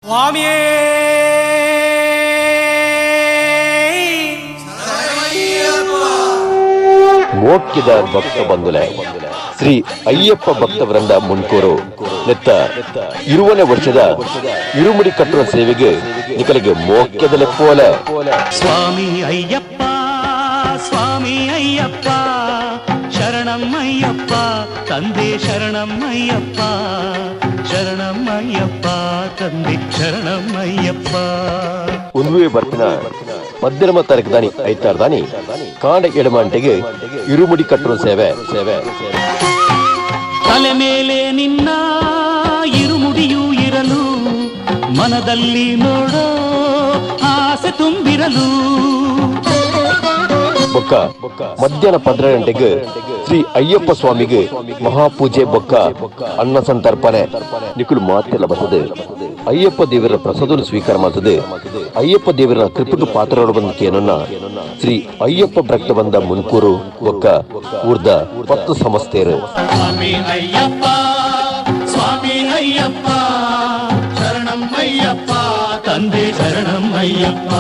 ಸ್ವಾಮಿಯೇ. ಮೋಕ್ಕಿದ ಭಕ್ತ ಬಂಧುಲೆ, ಶ್ರೀ ಅಯ್ಯಪ್ಪ ಭಕ್ತವೃಂದ ಮುನ್ಕೂರು ನೆತ್ತ 20ನೇ ವರ್ಷದ ಇರುಮುಡಿ ಕಟ್ಟುವ ಸೇವೆಗೆ ನಿಕಲಿಗೆ ಮೋಕ್ಯದ ಲೆಪ್ಪೋಲೆ. ಸ್ವಾಮಿ ಅಯ್ಯಪ್ಪ, ಸ್ವಾಮಿ ಅಯ್ಯಪ್ಪ, ಶರಣಂ ಅಯ್ಯಪ್ಪ, ತಂದೆ ಶರಣಂ ಅಯ್ಯಪ್ಪ, ಶರಣಂ ಅಯ್ಯಪ್ಪ, ತಂದೆ ಶರಣಂ ಅಯ್ಯಪ್ಪ. ಒಂದುವೆ ಬರ್ಪಿನ 18 ತಾರೀಕು ದಾನಿ ಐತಾರ್ ದಾನಿ ಕಾಂಡ ಎಡಮಂಟೆಗೆ ಇರುಮುಡಿ ಕಟ್ಟುವ ಸೇವೆ ಸೇವೆ. ತಲೆ ಮೇಲೆ ನಿನ್ನ ಇರುಮುಡಿಯೂ ಇರಲು, ಮನದಲ್ಲಿ ನೋಡೋ ಆಸೆ ತುಂಬಿರಲು. ಬೊಕ್ಕ ಮಧ್ಯಾಹ್ನ 12 ಗಂಟೆಗೆ ಶ್ರೀ ಅಯ್ಯಪ್ಪ ಸ್ವಾಮಿಗೆ ಮಹಾಪೂಜೆ ಬೊಕ್ಕ ಅನ್ನ ಸಂತರ್ಪಣೆ. ನಿಕುಲು ಮಾತೆಲ್ಲ ಬರ್ತದೆ ಅಯ್ಯಪ್ಪ ದೇವರ ಪ್ರಸಾದವನ್ನು ಸ್ವೀಕಾರ ಮಾಡ್ತದೆ. ಅಯ್ಯಪ್ಪ ದೇವರ ಕೃಪೆಗೆ ಪಾತ್ರರು ಬಂದ ಕೇನನ್ನ ಶ್ರೀ ಅಯ್ಯಪ್ಪ ಭಕ್ತ ಬಂದ ಮುನ್ಕೂರು ಬೊಕ್ಕ ಊರ್ದ 10 ಸಂಸ್ಥೆಯರು. ಸ್ವಾಮಿ ಅಯ್ಯಪ್ಪ, ಸ್ವಾಮಿ ಅಯ್ಯಪ್ಪ, ಶರಣಂ ಅಯ್ಯಪ್ಪ, ತಂದೆ ಶರಣಂ ಅಯ್ಯಪ್ಪ.